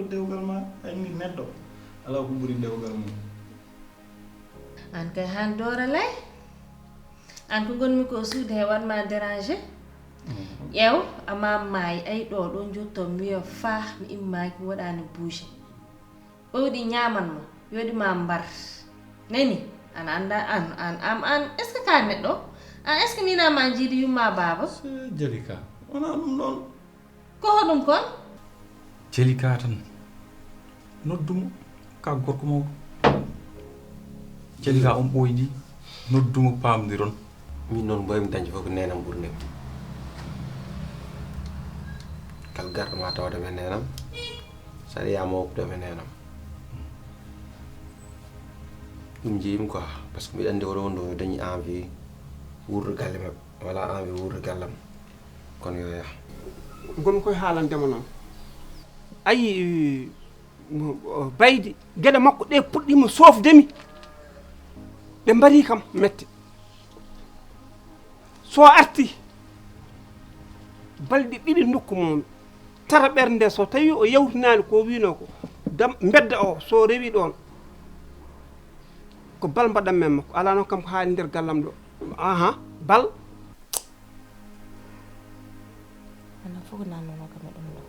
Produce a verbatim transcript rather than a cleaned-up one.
Dewgal ma, ay mi neɗɗo, alaa ko ɓuri dewgal mum. Aan kay haan doora lay. Aan ko ngonmi ko suude he waɗ ma déranger. Ƴeew, ama maayi, ay ɗo, ɗo njotto mi wiya faa mi immaaki, mi waɗaani bouger. Ɓawɗi ñaaman ma, yoɗi ma mbar. Nani, an annda, an, an, am, an, est-ce que ka neɗɗo? An, est-ce que mina ma jiidi yumma baaba? Jalika, wonaa ɗum ɗoon. Ko hoɗum kon? Jalika tan. Noddu mo, ka gorko mawɗo. Jalika on ɓooydi, noddu mo paamdiron. Min noon mboymi dañde fof ko neenam ɓurnde. Kala garɗo ma tawde men neenam, sariya mawɓe ɗo men neenam. Ɗum njeymi quoi, parce que mbiɗa anndi oɗo wonde o dañi envie wuurde galle maɓɓe, wala envie wuurde gallam. Kono yo yah. Ngonmi koye haalande mo noon. Ayi, mo- o Baydi, geɗe makko ɗe puɗɗiima soofde mi. Ɗe mbarii kam mette. So arti balɗe ɗiɗi ndokku mo mi. Tara ɓernde so tawi o yawtinaani ko wiinoo ko. Dam mbedda o so rewi ɗoon. Ko bal mbaɗan men makko. Alaa noon kam ko haali nder gallam ɗo. Aha, bal. Ana fof ko nannono kam e ɗum ɗo.